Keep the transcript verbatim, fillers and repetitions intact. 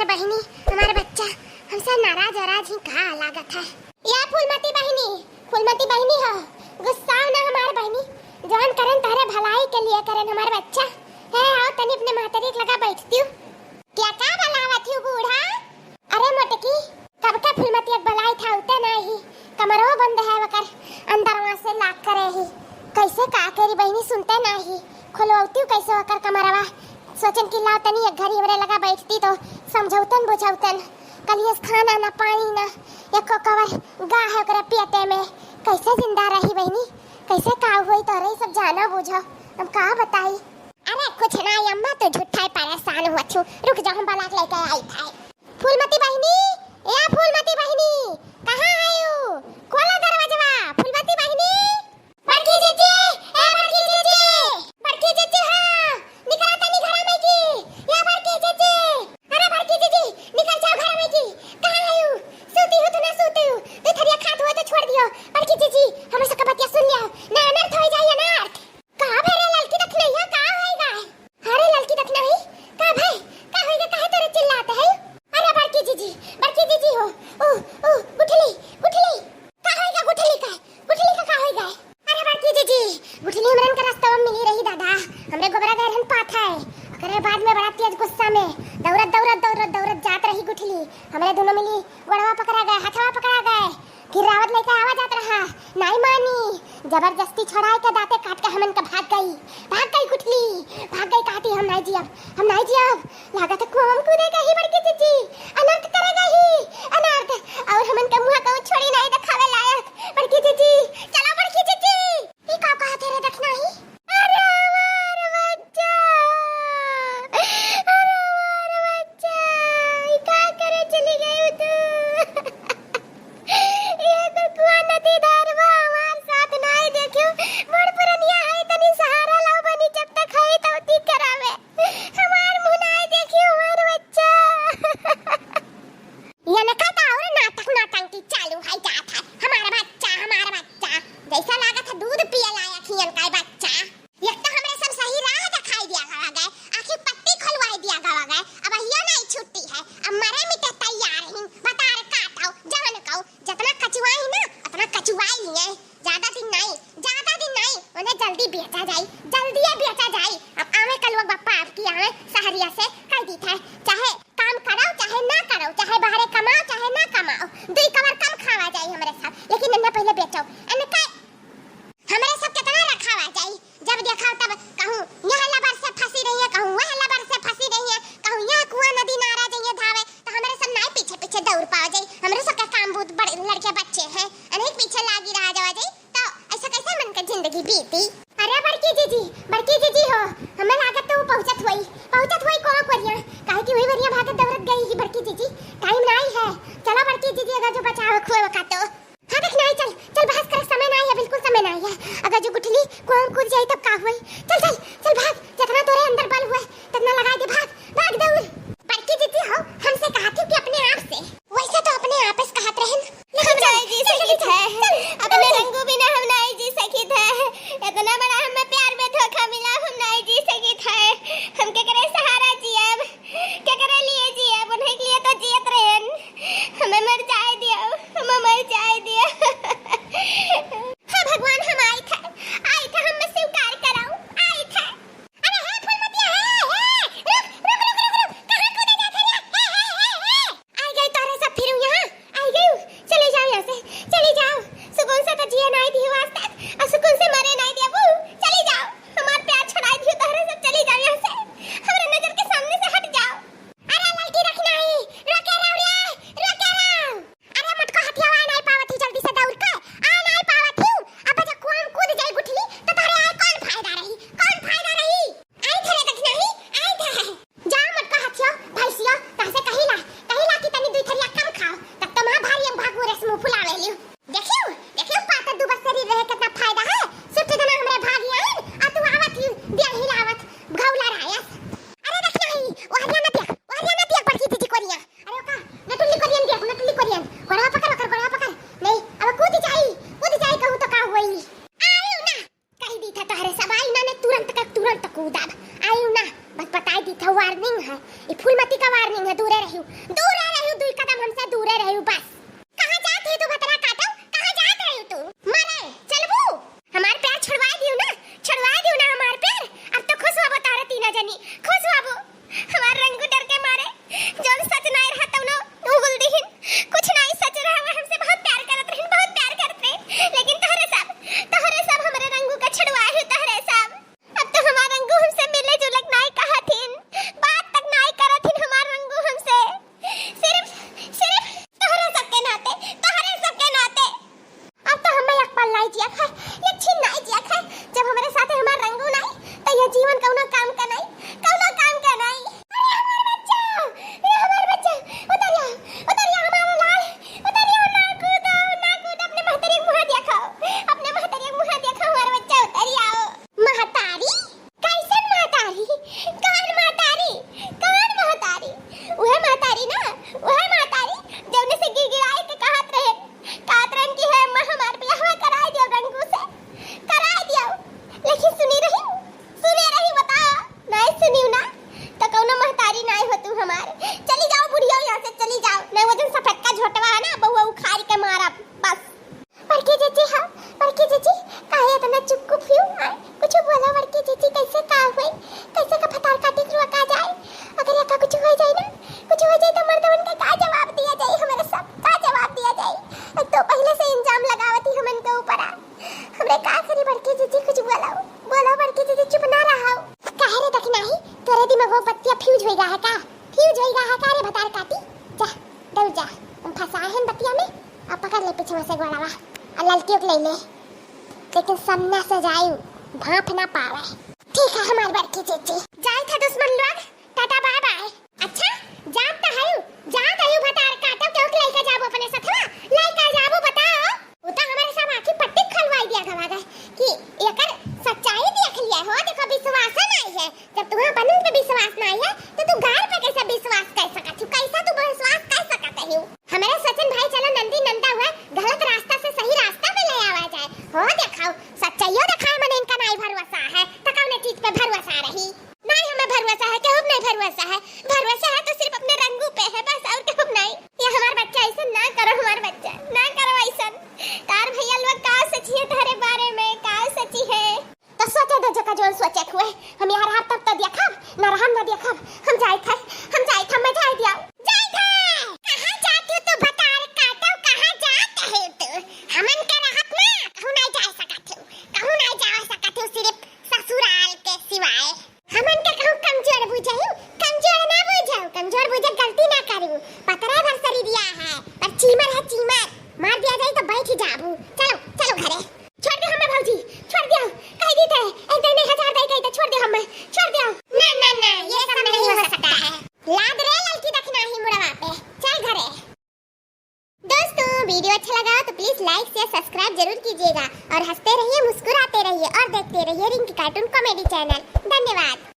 बहिनी, हमार बच्चा हमसे नाराज वाराज ही का लागत है। या फूलमती बहिनी, फूलमती बहिनी हो, गुस्साओ ना हमार बहिनी, जवन करेन तोहरे भलाई के लिए करेन हमार बच्चा। हे आओ तनी अपने महतारी के लगा बैठतिउ। क्या का बलावत ही बूढ़ा? अरे मोटकी, कब का फूलमती एक बलाई था उते नाही, कमरवा बंद है वकर, अंदरवा से लाक करे ही। कैसे का करी बहिनी, सुनते नाही, खोलवतिउ कैसे वकर कमरवा। सोचन कि लाओ तनी एक घड़ी हमरे लगा बैठती तो समझौतन बुझौतन। कलियस खाना ना पानी ना, एको कवर गा है ओकरे पेटे में, कैसे जिंदा रही बहिनी, कैसे का होई तोहरे सब जाना बुझो, हम का बताई। अरे कुछ ना अम्मा, तू झूठा ही परेशान हुआ छु, रुक जा हम बलाक लेके आई था। फूलमती बहिनी, ए फूलमती बहिनी, कहाँ है यू? खोला दरवाजवा, फूलमती बहिनी। बड़की जीजी, ए बड़की जीजी, बड़की जीजी हाँ, निकरा तनी घरा में की, या बड़की जीजी, अरे बड़की जीजी, निकल जाओ घरा में की, कहाँ है यू? सूती हो तो ना सूती हो, तू थरिया खात हो तो छोड़ दियो, बड़की जीजी, हमरे सबका बतिया सुन लियो, ना अनर्थ हो जाए अनर्थ। का भे रे ललकी दखनैया, का होइगा? अरे ललकी दखनही, का भे, का होइगा, काहे तोरे चिल्लात है? अरे बड़की जीजी, बड़की जीजी हो, ओ, ओ, गुठली, गुठली, का होइगा गुठली का? गुठली का का होइगा? अरे बड़की जीजी, गुठली हमरन के रस्तवा में मिली रही दादा, हमरे गोबरा गए रहन पाथै, ओकरे बाद में बड़ा तेज गुस्सा में दौड़त, दौड़त, दौड़त, दौड़त जात रही गुठली, हमरे दोनों मिली गोड़वा पकड़ा गए, हथवा पकड़ा गए, गिर्रावत लइके आवा जात रहा, नाई मानी, जबरदस्ती छोड़ाए के दाँते काट के हमन के भाग गई, भाग गई गुठली, भाग गई। कहती हम नाई जियब, हम नाई जियब। लागत है कुआं में कूदे गई बड़की जीजी, अनर्थ करे गई, अनर्थ। और हमन के मुँह कहूँ छोड़ी नाई देखावे लायक। बड़की जीजी, चलो बड़की जीजी। ई का कहत है रे दखनही? अरे हमार बच्चा, अरे हमार बच्चा, ई का करे चली गई तू? ये तो कुआं नदी धार बा, हमार साथ नाई देखियो। बड़ पुरनिया है, तनी सहारा लाओ बनी, जब तक है तब ठीक करावे। हमार मुँह नाई देखियो, हमार बच्चा। ये नका तो और नाटक नौटंकी चालू है जात है। हमार बच्चा, हमार बच्चा। जैसा लागत है दूध पिए लायक ही इनका बच्चा। एक तो हमरे सब सही राह दिखाई दिया गवा गए, आँखी पट्टी खोलवाई दिया गवा गए, अब अहियो नहीं छुट्टी है, अब मरे मिटे तैयार ही, बतार काटो, जवन कहो, जितना कचुआई ना, उतना कचुआई लिए, ज्यादा दिन नहीं, ज्यादा दिन नहीं, उन्हें जल्दी बेचा जाई, जल्दी ये बेचा जाई। अब आवे कलुआ बप्पा आपकी आवे सहरिया से कह दी थे, चाहे काम करो, चाहे ना करो, चाहे बाहरे कमाओ, चाहे ना कमाओ, दुई कवर कम खावा जाई हमरे सब, लेकिन इन्हें पहले बेचो, इनका हमरे सब कितना रखावा जाई, जब देखा तब कहूँ यह लबर से फंसी रही है, कहूँ वह लबर से फंसी रही है, कहूँ यह कुआं नदी नारा जइए धावे, तो हमरे सब नाई पीछे पीछे दौड़ पावा जाई। हमरे सब के काम बहुत बड़े लड़के बच्चे हैं, अनेक पीछे लागी रहा जावा जाई, तो ऐसा कैसे मन के जिंदगी बीती? अरे बड़की जीजी, बड़की जीजी हो, हमें लागत तो वो पहुँचत हुई, पहुँचत हुई को कोरिया, काहे कि वही वरिया भागत दौड़त गई ही बड़की जीजी, टाइम नाई है। चलो बड़की जीजी, अगर जो बचाव खोए का तो हाँ देख नाई, चल, चल, बहस करे समय नाई है, बिल्कुल समय नाई है। अगर जो गुठली कुआं में कूद जाई तब का हुई? चल, चल, चल भाग, जितना तोरे अंदर बल हुए, तितना लगाई दे, भाग, भाग दौड़। बड़की जीजी हो, हमसे कहत हो कि अपने आप से? वैसे तो अपने आप से कहत रहन। लेकिन हम चल, नाई जी चल, सकित चल, है। चल, अपने चल। रंगू बिना हम नाई जी सकित है। इतना बड़ा हमें प्यार में धोखा मिला, हम नाई जी सकित है। हम केकरे सहारा जियब, केकरे लिए जियब, उन्हीं के लिए तो जियत रहन। हमें मर जाए दिया, हमें मर जाए दिया। हे भगवान, हम आई थे, आई थे, हम स्वीकार कराओ, आई थे। अरे हे फूलमतिया, हे, हे, रुक, रुक, रुक, रुक, रुक, कहाँ कूदे जात है रे? हे, हे, हे, हे। आई गई तोरे सब फिर यहाँ, आई गई। चले जाओ यहाँ से, चले जाओ। सुकून से तो जिए नाई दियो आज तक, और सुकून से मरे नाई दियो। चले जाओ, हमार प्यार छुड़ाई दियो तोरे सब, चले जाओ यहाँ से। हमारे नजर के सामने से हट जाओ। अरे ललकी रख नाई, रोके रहो रे, रोके रहो। अरे मोटको हथिया आए नाई पावत ही, जल्दी से दौड़ के, आए नाई पावत ही। अब जब कुआं में कूद जाई गुठली, तो तोरे आए कौन फायदा रही, कौन फायदा रही? आई थे रे दखनही, आई थे। जा मोटको हथियो, भैंसियो, तहसे कहिला, कहिला कि तनी दुई थरिया कम खाओ, तब तो माँ भारी हम भागू रस मुँह फुलावे लियो। देखियो, देखियो, पातर दुबर शरीर रहे कितना फायदा है। सुट्ठी जना हमरे भागी आइन, आ तू आवत ही बिया हिलावत, घौला रायस। अरे देख नहीं, ओहरिया ना दिया, ओहरिया ना दिया, बड़की जीजी कोरिया। अरे ओका, नटुल्ली कोरियन दिया, नटुल्ली कोरियन। गोड़वा पकड़, ओकर गोड़वा पकड़। नहीं, अब कूद जाई, कूद जाई कहूँ तो का होई। आयु ना, कही दी था तोहरे सब, आई ना, ने तुरंत का तुरंत कूदब। आयु ना, बस बताई दी वार्निंग है, ई फूलमती का वार्निंग है, दूरे रहियो, दूरे रहियो, दुई कदम हमसे दूरे रहियो बस। कहाँ जात है तू भतरा काटो, कहाँ जात रहियो तू? मरे, चलबू? हमार पैर छुड़वाए दियो ना, छुड़वाए दियो ना हमार पैर। अब तो खुश होबो तारे तीना जनी, खुश होबो। हमार रंगू डर के मारे, जौन सच नाय रहा तौनो उगुल दिहिन। कुछ नाय सच रहा, वो हमसे बहुत प्यार करत रहिन, बहुत प्यार करत रहिन। लेकिन तोहरे सब, तोहरे सब हमरे रंगू का छुड़वाए हो, तोहरे सब। अब तो हमार रंगू हमसे मिले जुले के नाय कहथिन, बात तक नाय करथिन हमार रंगू हमसे। सिर्फ, सिर्फ तोहरे सबके नाते, तोहरे सबके नाते। अब तो हमें एक पल नाय जिया खाए, एक छीन नाय जिया खाए। जब हमरे साथे हमार रंगू नाय, तो ये जीवन कौनो काम का नाय, कौनो काम का नाय। अरे हमार बच्चा, अरे हमार बच्चा, उतरिया, उतरिया हमारा लाल, उतरिया, ना कूदो, ना कूदो, अपने महतारी के मुँह देखो, अपने महतारी के मुँह देखो, हमार बच्चा उतरिया। महतारी? कैसन महतारी? कौन महतारी? कौन महतारी? उहे महतारी ना, उहे महतारी जौने से गिड़गिड़ाए के कहत रहे, कहत रहन कि हे अम्मा, हमार बियाहवा कराए दियो रंगू से, कराए दियो। लेकिन सुनी रही, सुने रही, बताओ, नाय सुनियो ना, तो कौनो महतारी नाय हो तू हमार। चली जाओ बुढ़िया, यहाँ से चली जाओ, नाय वो जौन सफेद का झोटवा है ना, बहुआ उखाड़ के मारब बस। बड़की जीजी, हाँ, बड़की जीजी, काहे इतना चुप गुप हियो? आय, कुछ बोला बड़की जीजी, कैसे का हुई? कैसे का भतार काटी के रोका जाए? अगर एका कुछ हो जाए ना, कुछ हो जाए तो मर्दवन का का जवाब दिया जाए? हमारे सब का जवाब दिया जाए? एक तो पहले से इल्जाम लगावत ही हमन के ऊपर आ। हमरे का करी बड़की जीजी, कुछ बोलाओ, बोलाओ बड़की जीजी, चुप ना रहाओ। काहे रे दखिनाही, तोरे दिमाग वो बत्तिया फ्यूज होई गा है का? फ्यूज होई गा है का रे भतार काटी? जा, दौड़ जा, हम फंसाए हैं बतिया में। अब पकड़ ले पीछे से गोड़वा, और ललकियो के ले ले, लेकिन सामने से जाई, भांप ना पावे। ठीक है हमार बड़की जीजी। जाई था दुश्मन लोग, टाटा बाय बाय। अच्छा, जात तो हयू, जात हयू भतार काटो, केहू के लइका जाबो अपने सथवा, लइका जाबो बताओ। वो तो हमारे सब आँखी पट्टी खलवाई दिया गवा गए कि एकर सच्चाई देख लिया हो, देखो विश्वास नहीं है। जब तुम्हारा बनन पे विश्वास नहीं है, तो तू गार पे कैसे विश्वास कर सकत हो? कैसा तू विश्वास कर सकत हो? हमारे सचिन भाई चलो नंदी नंदा हुए, गलत रास्ता से सही रास्ता में ले आवा जाए। हो देखाओ, सच्चाइयो देखाए मन इनका नहीं भरोसा है, तो कौन चीज पे भरोसा रही? नहीं हमें भरोसा है, केहू नहीं भरोसा है। भरोसा है तो सिर्फ अपने रंगू पे है बस, और केहू नहीं। ये हमार बच्चा ऐसा ना करो, हमार बच्चा ना करो ऐसा। तार भैया लोग का सोचिए तारे बारे में, का सोची है? तो सोचे दो जेका जौन सोचे हुए। हम यहाँ रहब तब तो देखब, ना रहब ना देखब। हम जाइत है, हम जाइत है, मैं जाए दिया। जाइत है? कहाँ जात हो तू भतार काटो, कहाँ जात हो तू? हमन के रहत ना, कहूँ नहीं जा सकत हो, कहूँ नहीं जा सकत हो, सिर्फ ससुराल के सिवाय। हमन के कहूँ कमजोर बुझाऊ, कमजोर ना बुझाऊ, कमजोर बुझे गलती ना करू। पतरा भर शरीरिया है, पर चीमर है चीमर, मार दिया जाए तो बैठ ही जाबू। चलो, चलो घरे। छोड़ दे हमें भौजी, छोड़ दियो। कह दी थे, एक दिन नहीं हजार दे गई तो छोड़ दे हमें, छोड़ दियो। ना, ना, ना, ये सब नहीं हो सकता है। लाद रे ललकी दखिनाही मुड़वा पे, चल घरे। दोस्तों, वीडियो अच्छा लगा तो please like, share, subscribe जरूर कीजिएगा और हंसते रहिए, मुस्कुराते रहिए और देखते रहिए रिंकी cartoon comedy channel। धन्यवाद।